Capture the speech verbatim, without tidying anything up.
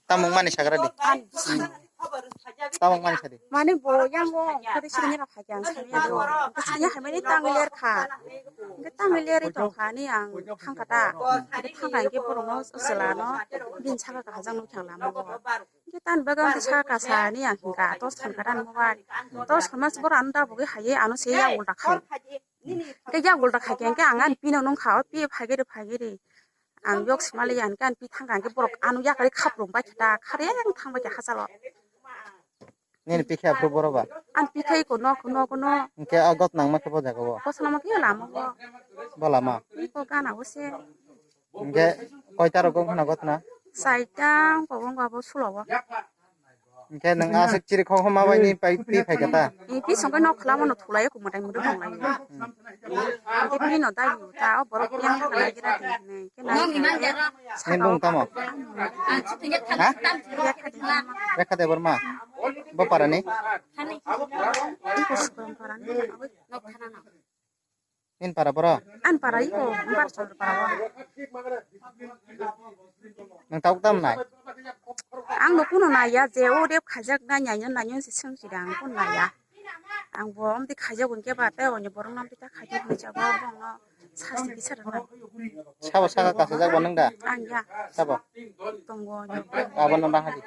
Tamung mani sagra di. An. Tamung mani sadi. Mani bo yang bo, kore sini ra kha yang sani do. Sini ha mani tang ler kha. Ke tang ler to kha ni ang thang kata. Ke thang ka ke borok no sela no. Bin saka ka jang no thang lama bo. Ke tan baga saka sani ang ka to san kata mo ba. To san mas bor an da bo ke haye ano se ya ulta kha. Ke ya ulta kha ke ang an pino nung kha, pi phagere phagere. Ang yok simale yan kan pi thang kan ke borok ano yakari khaprum bai khe ta khare ang thang bai khe hachalo. Nini pikhe aphuru boro ba? An pikhe ko nok nok no. Hingke a got nangma khe bo jaga bo? Ko salama khe lama bo. Bo lama? Iko gana bo se. Hingke koita rok wngkha na got na? Saita ko wngkha bo sulo bo. Hingke nwng aswk chiri khok homa bai ni pai pi phai kha ta? Ni pi songkhe nok khwlamo no thulai ko mwtai mwtai tong lai. Hingke pi no dai ta o borok yang khala gira di hinai. Ke nai. Nini bung tamo? Ha? Rekha Debbarma. Bo para ni? Iko Subram para ni. Nok khana na. Nini para boro? An para iko, bar chondro para bo. Nang tok tam nai? Ang no kuno naiya je o rep khajak na nyanyo nyanyo se seng si dang kun naiya. Ang bo om di khajak un ke ba te onyo borong nam pita khajak ni jago bong no sasti bisa rana. Sabo saka kasa jak bo nang da? Ang ya. Sabo? Tongo. Abo no nang hadi.